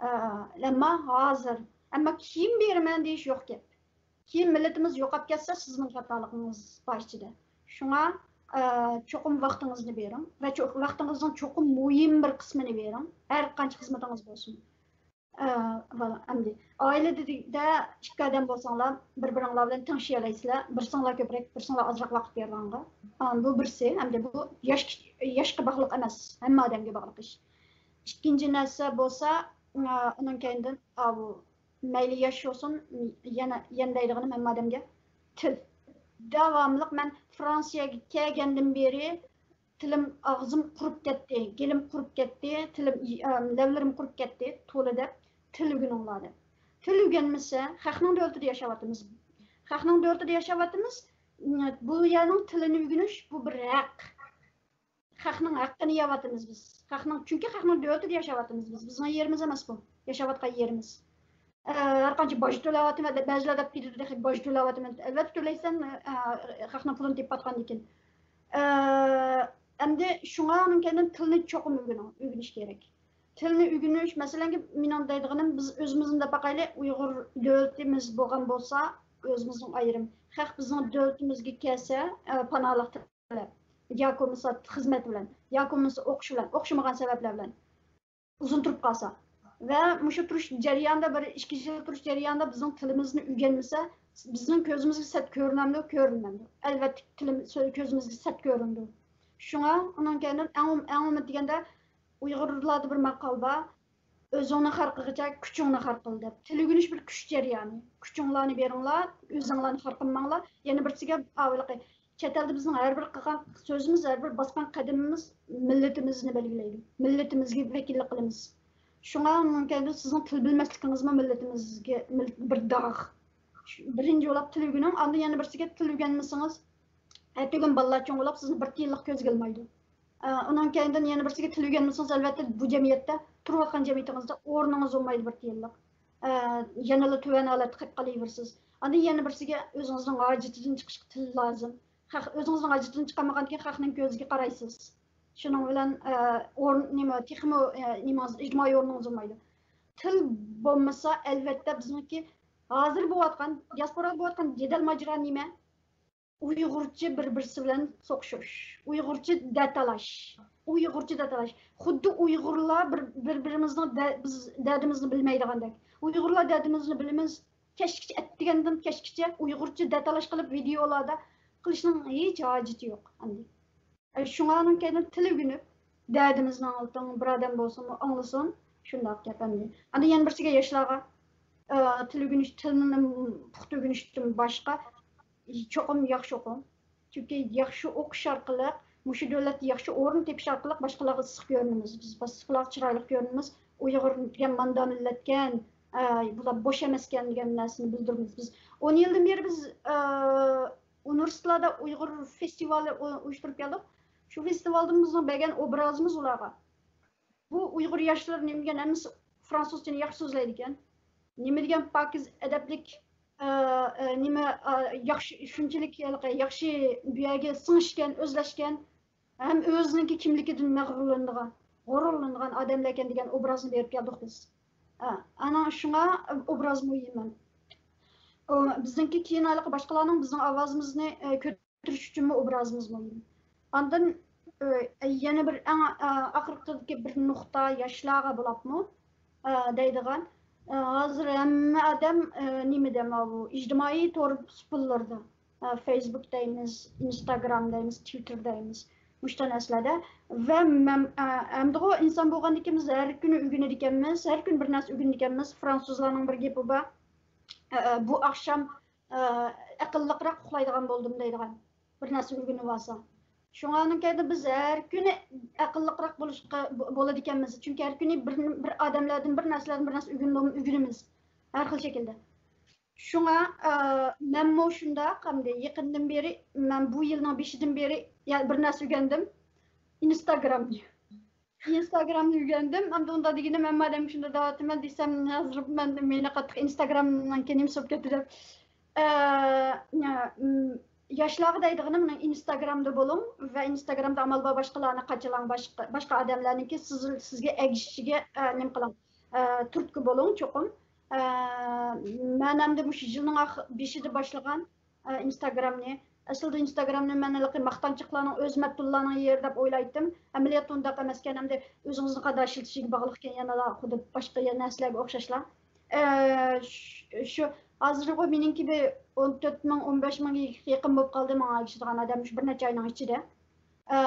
ئە، ئەمما ھازىر، ئەمما كېيىن بېرىمەن دېيىش يوق گەپ. كېيىن مىللىتىمىز يوقاپ كەتسە، سىزنىڭ خاتالىقىڭىز بار ئىچىدە. شۇڭا، ئە، چوقۇم ۋاقتىڭىزنى بېرىڭ ۋە چو-، ۋاقتىڭىزنىڭ چوقۇم مۇھىم بىر قىسمىنى بېرىڭ، ھەر قانچە خىزمىتىڭىز بولسۇن. ئە، ۋالا، ئەمدى ئائىلىدە ئىككى ئادەم بولساڭلار، بىر-بىرىڭلار بىلەن تەڭشىيەلەيسىلەر. بىرسىڭلار كۆپرەك، بىرسىڭلار ئازراق ۋاقىت بېرىدىغانغا. ئا، بۇ بىرسى. ئەمدى بۇ ياش، ياشقا باغلىق ئەمەس، ھەممە ئادەمگە باغلىق ئىش. ئىككىنچى نەرسە بولسا، ئا، ئۇنىڭ كەينىدىن، ئا، بۇ مەيلى ياش بولسۇن، يەنە، يەنە دەيدىغىنىم ھەممە ئادەمگە، تىل. داۋاملىق مەن فرانسىيەگە كەلگەندىن بېرى تىلىم، ئاغزىم قۇرۇپ كەتتى، گېلىم قۇرۇپ كەتتى، تىلىم، ئى، ئە، لەۋلىرىم قۇرۇپ كەتتى، تولا دەپ، تىل ئۆگىنىڭلار دەپ. تىل ئۆگەنمىسە، خەقنىڭ دۆلىتىدە ياشاۋاتىمىز. خەقنىڭ دۆلىتىدە ياشاۋاتىمىز. بۇ يەرنىڭ تىلىنى ئۆگىنىش، بۇ بىر ھەق. خەقنىڭ ھەققىنى يەۋاتىمىز بىز. خەقنىڭ، چۈنكى خەقنىڭ دۆلىتىدە ياشاۋاتىمىز بىز. بىزنىڭ يېرىمىز ئەمەس بۇ، ياشاۋاتقان يېرىمىز. ئە، ھەر قانچە باج تۆلەۋاتىمەن دەپ، بەزىلەر دەپ كېتىدۇ، تېخى باج تۆلەۋاتىمەن. ئەلۋەتتە تۆلەيسەن، ئە، خەقنىڭ پۇلىنى تېپىۋاتقاندىن كېيىن. ئە، ئەمدى شۇڭا ئۇنىڭ كەينىدىن تىلنى چوقۇم ئۆگىنىڭ، ئۆگىنىش كېرەك. تىلنى ئۆگىنىش، مەسىلەن، مېنىڭ دەيدىغىنىم، بىز ئۆزىمىزنى دەپ باقايلى، ئۇيغۇر دۆلىتىمىز بولغان بولسا، ئۆزىمىزنىڭ ئايرىم. خەق بىزنىڭ دۆلىتىمىزگە كەلسە، ئە، پاناھلىق تىلەپ، ياكى بولمىسا خىزمەت بىلەن، ياكى بولمىسا ئوقۇش بىلەن، ئوخشىمىغان سەۋەبلەر بىلەن ئۇزۇن تۇرۇپ قالسا. ۋە مۇشۇ تۇرۇش جەريانىدا، بىر ئىككى يىل تۇرۇش جەريانىدا بىزنىڭ تىلىمىزنى ئۆگەنمىسە، بىزنىڭ كۆزىمىزگە سەت كۆرۈنەمدۇ؟ كۆرۈنمەمدۇ؟ ئەلۋەتتە، تىلىم-، سۆ-، كۆزىمىزگە سەت كۆرۈنىدۇ. شۇڭا ئۇنىڭ كەينىدىن ئەڭ، ئەڭ ئۇمۇ دېگەندە، ئۇيغۇرلاردا بىر ماقال بار، «ئۆزۈڭنى خار قىلغۇچە، كۈچۈڭنى خار قىل» دەپ. تىل ئۆگىنىش بىر كۈچ جەريانى. كۈچۈڭلارنى بېرىڭلار، ئۆزۈڭلارنى خار قىلماڭلار. يەنە بىرسىگە، ئاۋۇلىقى، چەت ئەلدە بىزنىڭ ھەر بىر قىلغان سۆزىمىز، ھەر بىر باسقان قەدىمىمىز مىللىتىمىزنى بەلگىلەيدۇ. مىللىتىمىزگە ۋەكىللىك قىلىمىز. شۇڭا مۇمكىن سىزنىڭ تىل بىلمەسلىكىڭىزمۇ مىللىتىمىزگە مىل-، بىر داغ. شۇ، بىرىنچى بولۇپ تىل ئۆگىنىڭ، ئاندىن يەنە بىرسىگە تىل ئۆگەنمىسىڭىز، ئەتىگۈن بالىلار چوڭ بولۇپ سىزنى بىر تىيىنلىق كۆزگە ئىلمايدۇ. ئە، ئۇنىڭ كەينىدىن يەنە بىرسىگە تىل ئۆگەنمىسىڭىز، ئەلۋەتتە بۇ جەمئىيەتتە، تۇرۇۋاتقان جەمئىيىتىڭىزدە ئورنىڭىز بولمايدۇ بىر تىيىنلىق. ئە، يەنىلا تۆۋەن ھالەتتە قېلىپ قالىۋېرىسىز. ئاندىن يەنە بىرسىگە ئۆزىڭىزنىڭ ھاجىتىدىن چىقىشقا تىل لازىم. خەق، ئۆزىڭىزنىڭ ھاجىتىدىن چىقالمىغاندىكىن خەقنىڭ كۆزىگە قارايسىز. شۇنىڭ بىلەن، ئە، ئورۇن، نېمە، تېخىمۇ، ئە، نېمىڭىز، ئىجتىمائىي ئورنىڭىز بولمايدۇ. تىل بولمىسا، ئەلۋەتتە بىزنىڭكى ھازىر بولۇۋاتقان، دىياسپورادا بولۇۋاتقان جېدەل ماجىرا نېمە؟ ئۇيغۇرچە بىر-بىرسى بىلەن سوقۇشۇش، ئۇيغۇرچە دەتالاش، ئۇيغۇرچە دەتالاش. خۇددى ئۇيغۇرلار بىر، بىر-بىرىمىزنىڭ دە-، بىز دەردىمىزنى بىلمەيدىغاندەك. ئۇيغۇرلار دەردىمىزنى بىلىمىز. كەچكىچە، ئەتىگەندىن كەچكىچە ئۇيغۇرچە دەتالاش قىلىپ ۋىدېئولاردا قىلىشنىڭ ھېچ ھاجىتى يوق ئەمدى. ئە، شۇڭا ئۇنىڭ كەينىدىن تىل ئۆگىنىپ، دەردىمىزنى ئاڭلىتىڭ، بىر ئادەم بولسىمۇ ئاڭلىسۇن. شۇنداق گەپ ئەمدى. ئاندىن يەنە بىرسىگە ياشلارغا، ئە، تىل ئۆگىنىش، تىلنى پۇختا ئۆگىنىشتىن باشقا، چوقۇم ياخشى ئوقۇڭ. چۈنكى ياخشى ئوقۇش ئارقىلىق، مۇشۇ دۆلەتتە ياخشى ئورۇن تېپىش ئارقىلىق باشقىلارغا ئىسسىق كۆرۈنىمىز. بىز باشقىلارغا چىرايلىق كۆرۈنىمىز. ئۇيغۇر دېگەن ماندا مىللەتكەن، ئە، بۇلار بوش ئەمەسكەن دېگەن نەرسىنى بىلدۈرىمىز. بىز ئون يىلدىن بېرى بىز، ئە، ئۇنىۋېرسىتېتلاردا ئۇيغۇر فېستىۋالى ئۇ-، ئۇيۇشتۇرۇپ كەلدۇق. شۇ فېستىۋالدىن بىزنىڭ بەرگەن ئوبرازىمىز ئۇلارغا. بۇ ئۇيغۇر ياشلىرى نېمە دېگەن ھەممىسى فرانسۇزچىنى ياخشى سۆزلەيدىكەن. نېمە دېگەن پاكىز ئەدەپلىك، ئە، ئە، نېمە، ئە، ياخشى، شۇنچىلىك ھېلىقى ياخشى بۇ يەرگە سىڭىشكەن، ئۆزلەشكەن، ھەم ئۆزىنىڭكى كىملىكىدىن مەغرۇرلىنىدىغان، غۇرۇرلىنىدىغان ئادەملەركەن دېگەن ئوبرازنى بېرىپ كەلدۇق بىز. ئە، ئانا شۇڭا ئوبراز مۇھىم. ئۇ، بىزنىڭكى كېيىن ھېلىقى باشقىلارنىڭ بىزنىڭ ئاۋازىمىزنى، ئە، كۆتۈرۈش ئۈچۈنمۇ ئوبرازىمىز مۇھىم. ئاندىن، ئە، يەنە بىر ئەڭ، ئە، ئاخىرقىدىكى بىر نۇقتا ياشلارغا بولاپمۇ، ئە، دەيدىغان، ئە، ھازىر ھەممە ئادەم، ئە، نېمىدە، ماۋۇ ئىجتىمائىي تور سۇپىلىرىدا، ئە، فېيسبۇك دەيمىز، ئىنستاگرام دەيمىز، تىۋىتتېر دەيمىز، مۇشۇ نەرسىلەردە. ۋە مەن، ئە، ئەمدىغۇ ئىنسان بولغاندىكىن بىز ھەر كۈنى ئۆگىنىدىكەنمىز، ھەر كۈنى بىر نەرسە ئۆگىنىدىكەنمىز. فرانسۇزلارنىڭ بىر گېپى بار، ئە، ئە، بۇ ئاخشام ئە، ئەقىللىقراق ئۇخلايدىغان بولدۇم دەيدىغان بىر نەرسىنى ئۆگىنىۋالسا. شۇڭا ئۇنىڭ كەينىدىن بىز ھەر كۈنى ئەقىللىقراق بولۇشقا بو-، بولىدىكەنمىز. چۈنكى ھەر كۈنى بىر، بىر ئادەملەردىن، بىر نەرسىلەردىن بىر نەرسە ئۆگىنىدۇ-، ئۆگىنىمىز. ھەر خىل شەكىلدە. شۇڭا، ئە، مەنمۇ شۇنداق ئەمدى يېقىندىن بېرى، مەن بۇ يىلنىڭ بېشىدىن بېرى، يەنە بىر نەرسە ئۆگەندىم. ئىنستاگرامنى. ئىنستاگرامنى ئۆگەندىم. ئەمدى ئۇنداق دېگىنىم ھەممە ئادەمگە شۇنداق دەۋاتىمەن دېسەم، ھازىر مەن، مېنى قاتتىق ئىنستاگرامنىڭكى نېمىسى بولۇپ كەتتى دەپ. ئە، نە، م، ياشلارغا دەيدىغىنىم، مېنىڭ ئىنستاگرامدا بولۇڭ ۋە ئىنستاگرامدا ئامال بار باشقىلارنى قاچىلاڭ، باشقا، باشقا ئادەملەرنىڭكى سىز، سىزگە ئەگىشىشىگە، ئە، نېمە قىلىڭ، ئە، تۈرتكە بولۇڭ چوقۇم. ئە، مەن ئەمدى مۇشۇ يىلنىڭ ئاخ-، بېشىدا باشلىغان ئە، ئىنستاگرامنى. ئەسلىدە ئىنستاگرامنى مەن ھېلىقى ماختانچاقلارنىڭ، ئۆز مەپتۇنلارنىڭ يېرى دەپ ئويلايتتىم. ئەمەلىيەتتە ئۇنداق ئەمەسكەن، ئەمدى ئۆزىڭىزنى قانداق ئىشلىتىشىگە باغلىقكەن، يەنىلا خۇددى باشقا يەنە نەرسىلەرگە ئوخشاشلا. ئە، ش-، شۇ ھازىرغۇ مېنىڭكى بىر ئون تۆت مىڭ، ئون بەش مىڭغا يېقىن بولۇپ قالدى ماڭا ئەگىشىدىغان ئادەم شۇ بىر نەچچە ئاينىڭ ئىچىدە. ئە،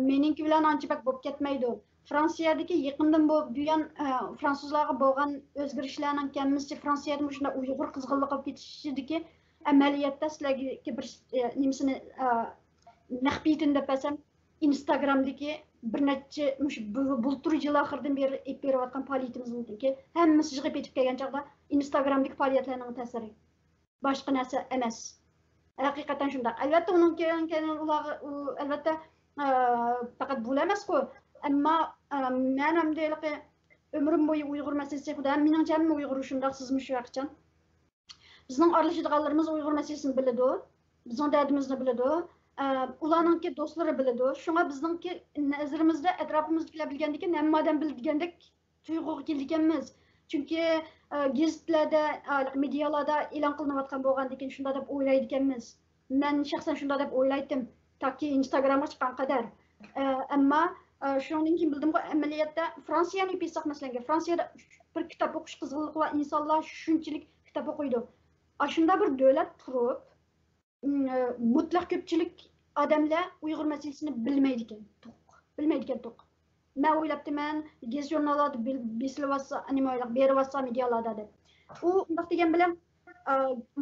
مېنىڭكى بىلەن ئانچە بەك بولۇپ كەتمەيدۇ. فرانسىيەدىكى يېقىندىن بۇ بۇيان، ئە، فرانسۇزلارغا بولغان ئۆزگىرىشلەرنىڭ كەممىسى فرانسىيەدە مۇشۇنداق ئۇيغۇر قىزغىنلىقى بولۇپ كېتىشىدىكى ئەمەلىيەتتە سىلەرگە بىر، ئە، نېمىسىنى، ئە، مەخپىيىتىنى دەپ بەرسەم، ئىنستاگرامدىكى بىر نەچچە مۇشۇ بۇ-، بۇلتۇر يىل ئاخىرىدىن بېرى ئېلىپ بېرىۋاتقان پائالىيىتىمىزنىڭكى ھەممىسى يىغىپ يېتىپ كەلگەن چاغدا ئىنستاگرامدىكى پائالىيەتلەرنىڭ تەسىرى. باشقا نەرسە ئەمەس. ھەقىقەتەن شۇنداق. ئەلۋەتتە، ئۇنىڭ كەينىدىن ئۇلارغا، ئۇ، ئەلۋەتتە، ئە، پەقەت بۇلا ئەمەسقۇ. ئەمما، ئە، مەن ئەمدى ھېلىقى ئۆمرۈم بويى ئۇيغۇر مەسىلىسى، خۇدايىم، مېنىڭچە ھەممە ئۇيغۇر شۇنداق، سىزمۇ شۇ ھەقىچان. بىزنىڭ ئارىلىشىدىغانلىرىمىز ئۇيغۇر مەسىلىسىنى بىلىدۇ. بىزنىڭ دەردىمىزنى بىلىدۇ. ئە، ئۇلارنىڭكى دوستلىرى بىلىدۇ. شۇڭا بىزنىڭكى نەزىرىمىزدە ئەتراپىمىزدىكىلەر بىلگەندىكىن ھەممە ئادەم بىلىدىگەندەك تۇيغۇغا كېلىدىكەنمىز. چۈنكى، ئە، گېزىتلەردە، ئە، مېدىيالاردا ئېلان قىلىنىۋاتقان بولغاندىكىن شۇنداق دەپ ئويلايدىكەنمىز. مەن شەخسەن شۇنداق دەپ ئويلايتتىم، تاكى ئىنستاگرامغا چىققان قەدەر. ئە، ئەمما، ئە، شۇنىڭدىن كېيىن بىلدىمغۇ، ئەمەلىيەتتە فرانسىيەنى ئېلىپ ئېيتساق، مەسىلەن، فرانسىيەدە بىر كىتاب ئوقۇش قىزغىنلىقى بار ئىنسانلار شۇنچىلىك كىتاب ئوقۇيدۇ. ئاشۇنداق بىر دۆلەت تۇرۇپ، م، مۇتلەق كۆپچىلىك ئادەملەر ئۇيغۇر مەسىلىسىنى بىلمەيدىكەن، توق. بىلمەيدىكەن، توق. مەن ئويلاپتىمەن، گېزىت ژۇرناللاردا بىل-، بېسىلىۋاتسا، نېمە ئويلاپ بېرىۋاتسا مېدىيالاردا دەپ. ئۇ ئۇنداق دېگەن بىلەن، ئا،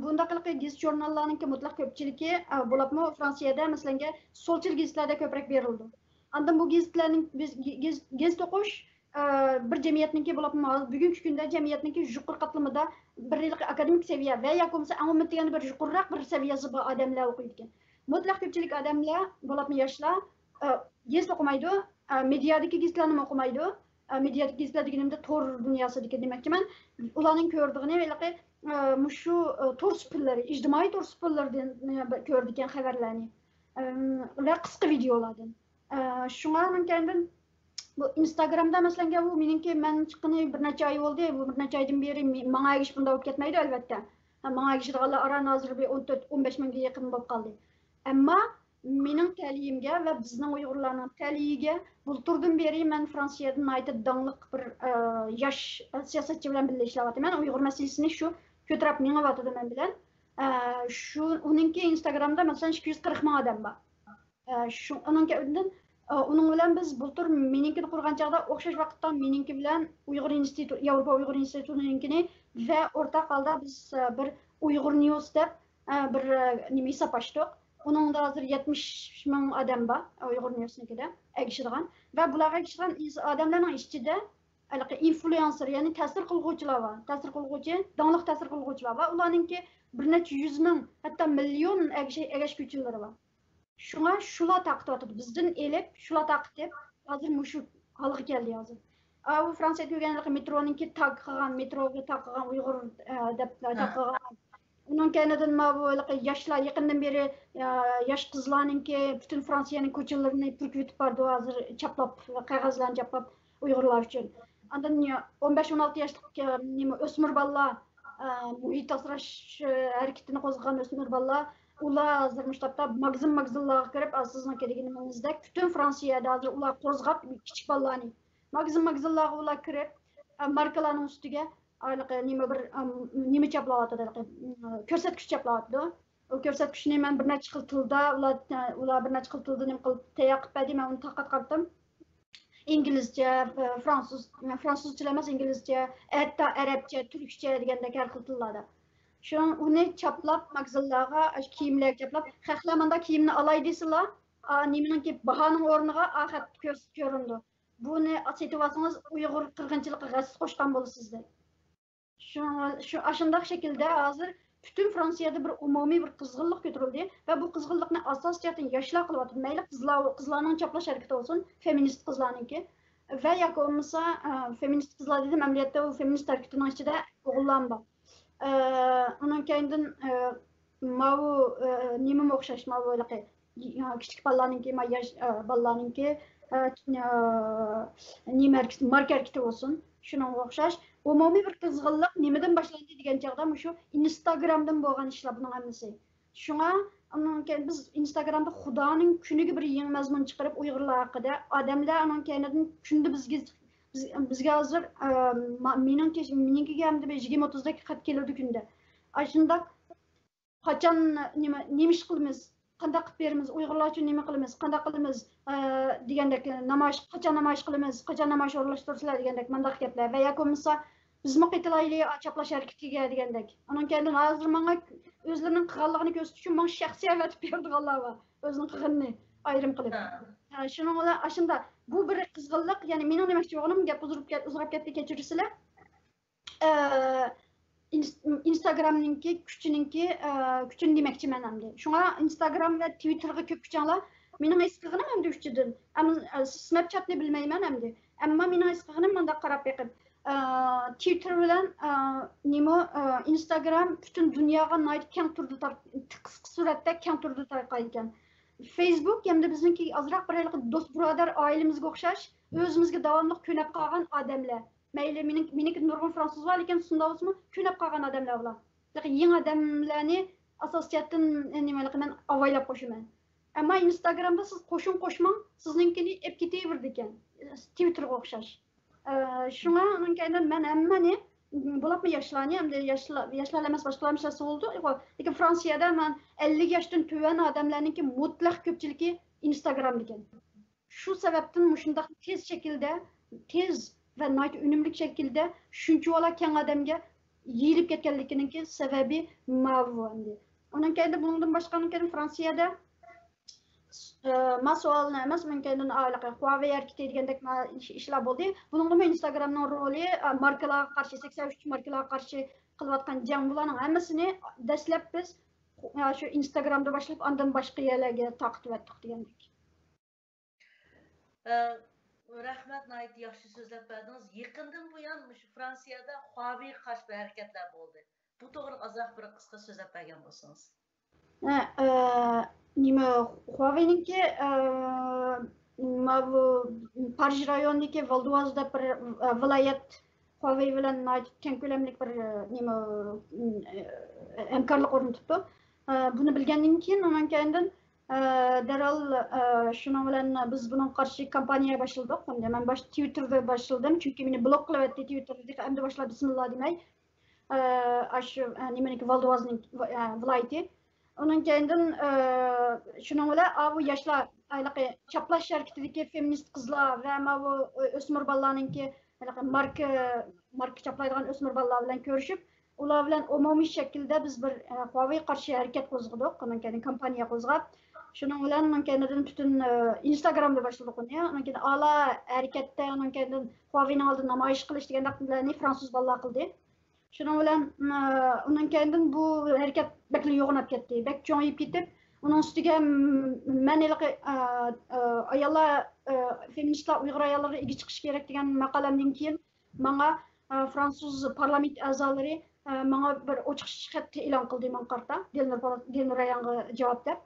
بۇنداق ھېلىقى گېزىت ژۇرناللارنىڭكى مۇتلەق كۆپچىلىكى، ئا، بولۇپمۇ فرانسىيەدە، مەسىلەنگە، سولچىل گېزىتلەردە كۆپرەك بېرىلىدۇ. ئاندىن بۇ گېزىتلەرنىڭ، بىز گېزىت، گېزىت ئوقۇش، ئا، بىر جەمئىيەتنىڭكى بولۇپمۇ ھازىر بۈگۈنكى كۈندە جەمئىيەتنىڭكى يۇقىرى قاتلىمىدا بىر ھېلىقى ئاكادېمىك سەۋىيە ۋە ياكى بولمىسا ئەڭ ئومۇمەن دېگەندە بىر يۇقىرىراق بىر سەۋىيەسى بار ئادەملەر ئوقۇيدىكەن. مۇتلەق كۆپچىلىك ئادەملەر بولۇپمۇ ياشلار، ئا، گېزىت ئوقۇمايدۇ، ئا، مېدىيادىكى گېزىتلەرنىمۇ ئوقۇمايدۇ. ئا، مېدىيادىكى گېزىتلەر دېگىنىمدە تور دۇنياسىدىكى دېمەكچىمەن. ئۇلارنىڭ كۆرىدىغىنى ھېلىقى، ئا، مۇشۇ، ئا، تور سۇپىلىرى، ئىجتىمائىي تور سۇپىلىرىدىن، ئا، كۆرىدىكەن خەۋەرلەرنى، ئىم، ۋە قىسقا ۋىدېئولاردىن. ئا، شۇڭا ئانىڭ كەينىدىن بۇ ئىنستاگرامدا، مەسىلەن، بۇ مېنىڭكى، مەن چىققىنى بىر نەچچە ئاي بولدى. بۇ بىر نەچچە ئايدىن بېرى مې-، ماڭا ئەگىشىپ بۇنداق بولۇپ كەتمەيدۇ، ئەلۋەتتە. ھە، ماڭا ئەگىشىدىغانلار ئاران ھازىر بىر ئون تۆت، ئون بەش مىڭگە يېقىن بولۇپ قالدى. ئەمما مېنىڭ تەلىيىمگە ۋە بىزنىڭ ئۇيغۇرلارنىڭ تەلىيىگە بۇلتۇردىن بېرى مەن فرانسىيەدە ناھايىتى داڭلىق بىر، ئە، ياش سىياسەتچى بىلەن بىللە ئىشلەۋاتىمەن. ئۇيغۇر مەسىلىسىنى شۇ كۆتۈرۈپ مېڭىۋاتىدۇ مەن بىلەن. ئە، شۇ، ئۇنىڭكى ئىنستاگرامدا، مەسىلەن، ئىككى يۈز قىرىق مىڭ ئادەم بار. ئە، شۇ، ئۇنىڭ كە-، ئۇنىڭ، ئە، ئۇنىڭ بىلەن بىز بۇلتۇر مېنىڭكىنى قۇرغان چاغدا ئوخشاش ۋاقىتتا مېنىڭكى بىلەن ئۇيغۇر ئىنستىتۇ-، ياۋروپا ئۇيغۇر ئىنستىتۇتىنىڭكىنى ۋە ئورتاق ھالدا بىز، ئە، بىر ئۇيغۇر نيۇز دەپ، ئە، بىر، ئە، نېمە ھېساب ئاچتۇق. ئۇنىڭدا ھازىر يەتمىش مىڭ ئادەم بار، ئۇيغۇر نيۇزنىڭكىدە ئەگىشىدىغان. ۋە بۇلارغا ئەگىشىدىغان ئىنس-، ئادەملەرنىڭ ئىچىدە ھېلىقى ئىنفلۇئېنسېر، يەنى تەسىر قىلغۇچىلار بار. تەسىر قىلغۇچى، داڭلىق تەسىر قىلغۇچىلار بار. ئۇلارنىڭكى بىر نەچچە يۈز مىڭ، ھەتتا مىليون ئەگىشە-، ئەگەشكۈچىلىرى بار. شۇڭا شۇلار تارقىتىۋاتىدۇ. بىزدىن ئېلىپ، شۇلار تارقىتىپ، ھازىر مۇشۇ ھالغا كەلدى ھازىر. ئاۋۇ فرانسىيەدە كۆرگەن ھېلىقى مېترونىڭكى تاگ قىلغان، مېتروغا تاگ قىلغان ئۇيغۇر، ئە، دەپ، ھە، تاگ قىلغان. ئۇنىڭ كەينىدىن ماۋۇ ھېلىقى ياشلار يېقىندىن بېرى، ئە، ياش قىزلارنىڭكى پۈتۈن فرانسىيەنىڭ كوچىلىرىنى پۈركۈۋېتىپ بارىدۇ ھازىر، چاپلاپ، قەغەزلەرنى چاپلاپ ئۇيغۇرلار ئۈچۈن. ئاندىن ئون بەش، ئون ئالتە ياشلىق، ئە، نېمە، ئۆسمۈر بالىلار، ئە، مۇھىت ئاسراش، ئە، ھەرىكىتىنى قوزغىغان ئۆسمۈر بالىلار، ئۇلار ھازىر مۇشۇ تاپتا ماگىزىن، ماگىزىنلارغا كىرىپ، ھازىر سىزنىڭكى دېگىنىڭىزدەك پۈتۈن فرانسىيەدە ھازىر ئۇلار قوزغاپ، كىچىك بالىلارنى ماگىزىن، ماگىزىنلارغا ئۇلار كىرىپ، ئە، ماركىلارنىڭ ئۈستىگە ھېلىقى نېمە بىر، ئەم، نېمە چاپلاۋاتىدۇ، ھېلىقى، ئىم، كۆرسەتكۈچ چاپلاۋاتىدۇ. ئۇ كۆرسەتكۈچنى مەن بىر نەچچە خىل تىلدا، ئۇلار، ئۇلار بىر نەچچە خىل تىلدا نېمە قىلىپ تەييار قىلىپ بەردى، مەن ئۇنى تارقاتقانتىم. ئىنگلىزچە، ئە، فرانسۇز، فرانسۇزچىلا ئەمەس، ئىنگلىزچە، ھەتتا ئەرەبچە، تۈركچە دېگەندەك ھەر خىل تىللاردا. شۇ، ئۇنى چاپلاپ، ماگىزىنلارغا، ئاشۇ كىيىملەرگە چاپلاپ، خەقلەر مانداق كىيىمنى ئالاي دېسىلا، ئا، نېمىنىڭكى، باھانىڭ ئورنىغا ئا خەت كۆر-، كۆرۈنىدۇ. بۇنى سېتىۋالسىڭىز، ئۇيغۇر قىرغىنچىلىقىغا ھەسسە قوشقان بولىسىز دەپ. شۇ، شۇ، ئاشۇنداق شەكىلدە ھازىر پۈتۈن فرانسىيەدە بىر ئومۇمىي بىر قىزغىنلىق كۆتۈرۈلدى ۋە بۇ قىزغىنلىقنى ئاساسىي جەھەتتىن ياشلار قىلىۋاتىدۇ. مەيلى قىزلار، قىزلارنىڭ چاپلاش ھەرىكىتى بولسۇن، فېمىنىست قىزلارنىڭكى ۋە ياكى بولمىسا، ئە، فېمىنىست قىزلار دېدىم، ئەمەلىيەتتە ئۇ فېمىنىست ھەرىكىتىنىڭ ئىچىدە ئوغۇللارمۇ بار. ئە، ئۇنىڭ كەينىدىن، ئە، ماۋۇ، ئە، نېمىمۇ ئوخشاش، ماۋۇ ھېلىقى، ئە، كىچىك بالىلارنىڭكى، ما ياش، ئە، بالىلارنىڭكى، ئە، ئە، نېمە ھەرىكىتى، ماركا ھەرىكىتى بولسۇن، شۇنىڭغا ئوخشاش. ئومۇمىي بىر قىزغىنلىق نېمىدىن باشلاندى دېگەن چاغدا، مۇشۇ ئىنستاگرامدىن بولغان ئىشلار بۇنىڭ ھەممىسى. شۇڭا، ئۇنىڭ كەينى بىز ئىنستاگرامدا خۇدانىڭ كۈنىگە بىر يېڭى مەزمۇن چىقىرىپ، ئۇيغۇرلار ھەققىدە، ئادەملەر ئۇنىڭ كەينىدىن كۈندە بىزگە، بىز، بىزگە ھازىر، ئە، ما-، مېنىڭكى، مېنىڭكىگە ئەمدى بىر يىگىرمە ئوتتۇز دەقىقە خەت كېلىدۇ كۈندە. ئاشۇنداق قاچان نېمە، نېمە ئىش قىلىمىز، قانداق قىلىپ بېرىمىز، ئۇيغۇرلار ئۈچۈن نېمە قىلىمىز، قانداق قىلىمىز، ئە، دېگەندەك، نامايىش، قاچان نامايىش قىلىمىز، قاچان نامايىش ئورۇنلاشتۇرىسىلەر دېگەندەك مانداق گەپلەر ۋە ياكى بولمىسا، بىزمۇ قېتىلايلى چاپلاش ھەرىكىتىگە دېگەندەك. ئۇنىڭ كەينىدىن ھازىر ماڭا ئۆزلىرىنىڭ قىلغانلىقىنى كۆرسىتىش ئۈچۈن ماڭا شەخسىي ئەۋەتىپ بېرىدىغانلار بار، ئۆزىنىڭ قىلغىنىنى ئايرىم قىلىپ. ھە. ھە، شۇنىڭ بىلەن ئاشۇنداق، بۇ بىر قىزغىنلىق، يەنى مېنىڭ دېمەكچى بولغىنىم، گەپ ئۇزىرىپ كەت-، ئۇزىراپ كەتتى، كەچۈرىسىلەر. ئە، ئىنس-، ئىنستاگرامنىڭكى كۈچىنىڭكى، ئە، كۈچىنى دېمەكچىمەن ئەمدى. شۇڭا ئىنستاگرام ۋە تىۋىتتېرغا كۆپ كۈچەڭلار. مېنىڭ ھېس قىلغىنىم ئەمدى ئۈچىدىن. ئەم-، ئە، سناپچاتنى بىلمەيمەن ئەمدى. ئەمما مېنىڭ ھېس قىلغىنىم مۇنداق قاراپ بېقىپ، ئە، تىۋىتتېر بىلەن، ئە، نېمە، ئە، ئىنستاگرام پۈتۈن دۇنياغا ناھايىتى كەڭ تۈردە تار-، قىسقا سۈرئەتتە كەڭ تۈردە تارقالغان ئىكەن. فېيسبۇك ئەمدى بىزنىڭكى ئازراق بىر ھېلىقى دوست بۇرادەر ئائىلىمىزگە ئوخشاش، ئۆزىمىزگە داۋاملىق كۆنۈپ قالغان ئادەملەر. مەيلى، مېنىڭ، مېنىڭكى نۇرغۇن فرانسۇز بار، لېكىن شۇنداق بولسىمۇ كۆنۈپ قالغان ئادەملەر بۇلار. لېكىن يېڭى ئادەملەرنى ئاساسىي جەھەتتىن نېمە قىلىمەن، ئاۋايلاپ قوشىمەن. ئەمما ئىنستاگرامدا سىز قوشۇم قوشماڭ، سىزنىڭكىنى ئېپ كېتىۋېرىدىكەن، تىۋىتتېرغا ئوخشاش. ئە، شۇڭا ئۇنىڭ كەينىدىن مەن ھەممىنى، بولۇپمۇ ياشلارنى، ئەمدى ياشلار، ياشلار ئەمەس، باشقىلار مىسال بولىدۇ. لېكىن فرانسىيەدە مەن ئەللىك ياشتىن تۆۋەن ئادەملەرنىڭكى مۇتلەق كۆپچىلىكى ئىنستاگرامدىكەن. شۇ سەۋەبتىن مۇشۇنداق تېز شەكىلدە، تېز ۋە ناھايىتى ئۈنۈملۈك شەكىلدە شۇنچىۋالا كەڭ ئادەمگە يېيىلىپ كەتكەنلىكىنىڭكى سەۋەبى ماۋۇ ئەمدى. ئۇنىڭ كەينىدىن، بۇنىڭدىن باشقا، ئۇنىڭ كەينىدىن فرانسىيەدە، ئە، ما سوئالنى ئەمەس، ئۇنىڭ كەينىدىن ھېلىقى خۇاۋېي ھەرىكىتى دېگەندەك ما ئىش-، ئىشلار بولدى. بۇنىڭدىمۇ ئىنستاگرامنىڭ رولى، ئە، ماركىلارغا قارشى، سەكسەن ئۈچ ماركىلارغا قارشى قىلىۋاتقان جەڭ، بۇلارنىڭ ھەممىسىنى دەسلەپ بىز، ئە، شۇ ئىنستاگرامدا باشلاپ، ئاندىن باشقا يەرلەرگە تارقىتىۋەتتۇق دېگەندەك. ئە، رەھمەت، ناھايىتى ياخشى سۆزلەپ بەردىڭىز. يېقىندىن بۇيان مۇشۇ فرانسىيەدە خۇاۋېيغا قارشى بىر ھەرىكەتلەر بولدى. بۇ توغرىلىق ئازراق بىر قىسقا سۆزلەپ بەرگەن بولسىڭىز. ھە، ئە، نېمە، خۇاۋېينىڭكى، ئە، ماۋۇ پارىژ رايونىدىكى ۋالدۇۋاز دەپ بىر، ئە، ۋىلايەت خۇاۋېي بىلەن ناھايىتى كەڭ كۆلەملىك بىر، ئە، نېمە، ئە، ھەمكارلىق ئورنىتىپتۇ. ئە، بۇنى بىلگەندىن كېيىن، ئۇنىڭ كەينىدىن، ئە، دەرھال، ئە، شۇنىڭ بىلەن بىز بۇنىڭغا قارشى كامپانىيە باشلىدۇق. ئەمدى مەن باش-، تىۋىتتېردا باشلىدىم، چۈنكى مېنى بلوك قىلىۋەتتى تىۋىتتېر. ئەمدى باشلاپ بىسمىللا دېمەي، ئە، ئاشۇ، ئە، نېمىنىڭكى، ۋالدۇۋازنىڭ، ئە، ۋىلايىتى. ئۇنىڭ كەينىدىن، ئە، شۇنىڭ بىلەن ئاۋۇ ياشلار، ھېلىقى چاپلاش ھەرىكىتىدىكى فېمىنىست قىزلار ۋە ماۋۇ، ئە، ئۆسمۈر بالىلارنىڭكى ھېلىقى ماركا، ماركا چاپلايدىغان ئۆسمۈر بالىلار بىلەن كۆرۈشۈپ، ئۇلار بىلەن ئومۇمىي شەكىلدە بىز بىر، ئە، خۇاۋېيغا قارشى ھەرىكەت قوزغىدۇق. ئۇنىڭ كەينىدىن كامپانىيە قوزغاپ، شۇنىڭ بىلەن ئۇنىڭ كەينىدىن پۈتۈن، ئە، ئىنستاگرامدا باشلىدۇق ئۇنى. ئۇنىڭ كەينىدىن ئالا ھەرىكەتتە، ئۇنىڭ كەينىدىن خۇاۋېينىڭ ئالدىدا نامايىش قىلىش دېگەندەكلەرنى فرانسۇز بالىلار قىلدى. شۇنىڭ بىلەن، ئە، ئۇنىڭ كەينىدىن بۇ ھەرىكەت بەكلا يوغىناپ كەتتى. بەك چوڭىيىپ كېتىپ، ئۇنىڭ ئۈستىگە، م-، مەن ھېلىقى، ئە، ئە، ئاياللار، ئە، فېمىنىستلار ئۇيغۇر ئاياللىرىغا ئىگە چىقىش كېرەك دېگەن ماقالەمدىن كېيىن ماڭا، ئە، فرانسۇز پارلامېنت ئەزالىرى، ئە، ماڭا بىر ئوچۇق خەت ئېلان قىلدى ماڭا قارىتا، دىلنۇر پال-، دىلنۇر ئايانغا جاۋاب دەپ،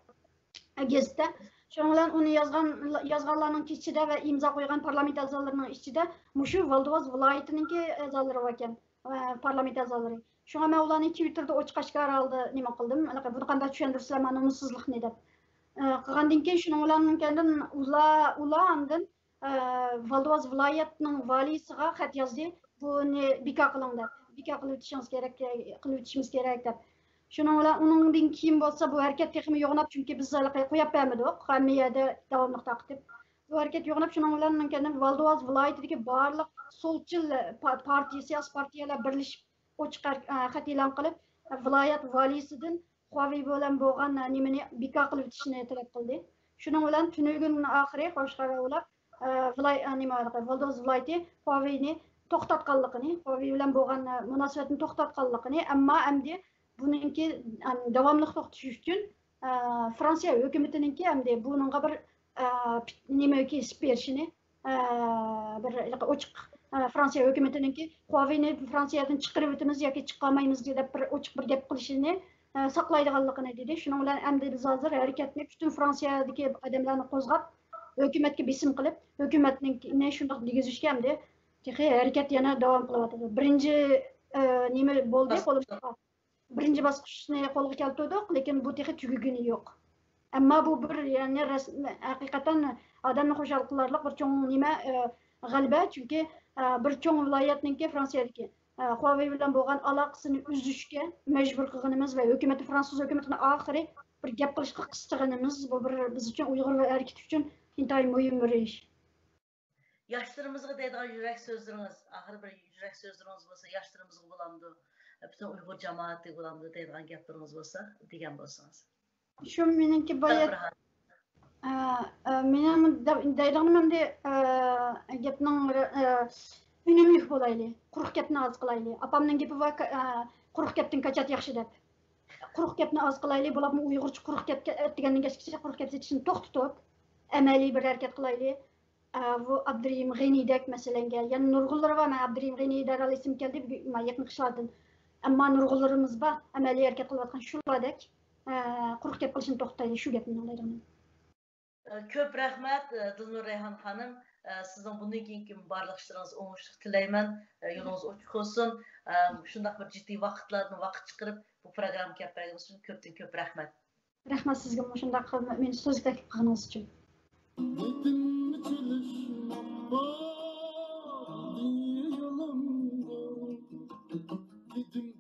ئە، گېزىتتە. شۇنىڭ بىلەن ئۇنى يازغان، يازغانلارنىڭ ئىچىدە ۋە ئىمزا قويغان پارلامېنت ئەزالىرىنىڭ ئىچىدە مۇشۇ ۋالدىۋاز ۋىلايىتىنىڭكى ئەزالىرى باركەن، ئە، پارلامېنت ئەزالىرى. شۇڭا مەن ئۇلارنى تىۋىتتېردا ئوچۇق ئاشكارا ھالدا نېمە قىلدىم، بۇنى قانداق چۈشەندۈرسىلەر، مانا نومۇسسىزلىقنى دەپ. ئە، قىلغاندىن كېيىن شۇنىڭ بىلەن كەينىدىن ئۇلار، ئۇلار ئاندىن ئە، ۋالدىۋاز ۋىلايەتنىڭ ۋالىيسىغا خەت يازدى، بۇنى بىكار قىلىڭ دەپ، بىكار قىلىۋېتىشىڭىز كېرەك، قىلىۋېتىشىمىز كېرەك دەپ. شۇنىڭ بىلەن ئۇنىڭدىن كېيىن بولسا بۇ ھەرىكەت تېخىمۇ يوغىناپ، چۈنكى بىز ھېلىقى قويۇپ بەرمىدۇق، ھەممە يەردە داۋاملىق تارقىتىپ. بۇ ھەرىكەت يوغىناپ، شۇنىڭ بىلەن كەينىدىن ۋالدىۋاز ۋىلايىتىدىكى بارلىق سولچىل پا-، پارتىيە، سىياسىي پارتىيەلەر بىرلىشىپ ئوچۇق ھەر-، ئە، خەت ئېلان قىلىپ، ۋىلايەت ۋالىيسىدىن خۇاۋېي بىلەن بولغان، ئە، نېمىنى بىكار قىلىۋېتىشنى تەلەپ قىلدى. شۇنىڭ بىلەن تۈنۈگۈن ئاخىرى خوش خەۋەر بولۇپ، ئە، ۋىلاي-، ئە، نېمە، ۋالدىۋاز ۋىلايىتى خۇاۋېينى توختاتقانلىقىنى، خۇاۋېي بىلەن بولغان، ئە، مۇناسىۋەتنى توختاتقانلىقىنى، ئەمما ئەمدى بۇنىڭكى، ئەم، داۋاملىق توختىتىش ئۈچۈن، ئە، فرانسىيە ھۆكۈمىتىنىڭكى ئەمدى بۇنىڭغا بىر، ئە، پىت-، نېمە كېسىپ بېرىشىنى، ئە، بىر ئوچۇق، ئە، فرانسىيە ھۆكۈمىتىنىڭكى خۇاۋېينى فرانسىيەدىن چىقىرىۋېتىمىز ياكى چىقارمايمىز دەپ بىر ئوچۇق بىر گەپ قىلىشىنى، ئە، ساقلايدىغانلىقىنى دېدى. شۇنىڭ بىلەن ئەمدى بىز ھازىر ھەرىكەتنى پۈتۈن فرانسىيەدىكى ئادەملەرنى قوزغاپ، ھۆكۈمەتكە بېسىم قىلىپ، ھۆكۈمەتنى شۇنداق دېگۈزۈشكە ئەمدى تېخى ھەرىكەت يەنە داۋام قىلىۋاتىدۇ. بىرىنچى، ئە، نېمە بولدى قولىمىزغا. بىرىنچى باسقۇچنى قولغا كەلتۈردۇق، لېكىن بۇ تېخى تۈگىگىنى يوق. ئەمما بۇ بىر، يەنى رەسمىي، ھەقىقەتەن ئادەمنى خۇشال قىلارلىق بىر چوڭ نېمە، ئە، غەلىبە. چۈنكى، ئە، بىر چوڭ ۋىلايەتنىڭكى فرانسىيەدىكى، ئە، خۇاۋېي بىلەن بولغان ئالاقىسىنى ئۈزۈشكە مەجبۇر قىلغىنىمىز ۋە ھۆكۈمەتنى، فرانسۇز ھۆكۈمىتىنى ئاخىرى بىر گەپ قىلىشقا قىستىغىنىمىز، بۇ بىر بىز ئۈچۈن، ئۇيغۇر ھەرىكىتى ئۈچۈن ئىنتايىن مۇھىم بىر ئىش. ياشلىرىمىزغا دەيدىغان يۈرەك سۆزلىرىڭىز، ئاخىرى بىر يۈرەك سۆزلىرىڭىز بولسا، ياشلىرىمىزغا بولامدۇ، پۈتۈن ئۇيغۇر جامائىتىگە بولامدۇ دەيدىغان گەپلىرىڭىز بولسا، دېگەن بولسىڭىز. شۇ مېنىڭكى بايا-، ئە، ئە، مېنىڭ دە-، دەيدىغىنىم ئەمدى، ئە، گەپنىڭ، ئە، ئۈنۈملۈك بولايلى، قۇرۇق گەپنى ئاز قىلايلى. ئاپامنىڭ گېپى بار، ئە، قۇرۇق گەپتىن كاچات ياخشى دەپ، قۇرۇق گەپنى ئاز قىلايلى، بولۇپمۇ ئۇيغۇرچە قۇرۇق گەپ دېگەندىن كەچكىچە قۇرۇق گەپ سېتىشنى توختىتىپ، ئەمەلىي بىر ھەرىكەت قىلايلى. ئە، بۇ ئابدۇرېھىم غېنىدەك مەسىلەنگە، يەنە نۇرغۇنلىرى بار. مەن ئابدۇرېھىم غېنى دەرھال ئېسىمگە كەلدى، بۈگۈن، ما، يېقىنقى ئىشلاردىن. ئەمما نۇرغۇنلىرىمىز بار، ئەمەلىي ھەرىكەت قىلىۋاتقان شۇلاردەك، ئە، قۇرۇق گەپ قىلىشنى توختىتايلى، شۇ گەپ مېنىڭ دەيدىغىنىم. كۆپ رەھمەت، دىلنۇر رەيھان خانىم. سىزنىڭ بۇندىن كېيىنكى بارلىق ئىشلىرىڭىز ئوڭۇشلۇق تىلەيمەن. يولىڭىز ئوچۇق بولسۇن. شۇنداق بىر جىددىي ۋاقىتلاردىن ۋاقىت چىقىرىپ بۇ پروگراممىغا كەپ بەرگىنىڭىز ئۈچۈن كۆپتىن كۆپ رەھمەت. رەھمەت سىزگىمۇ شۇنداق مېنى سۆزگە تەكلىپ قىلغىنىڭىز ئۈچۈن. دېدىم چېلىشماق بار دېگەنلىرىمدۇر. دېدىم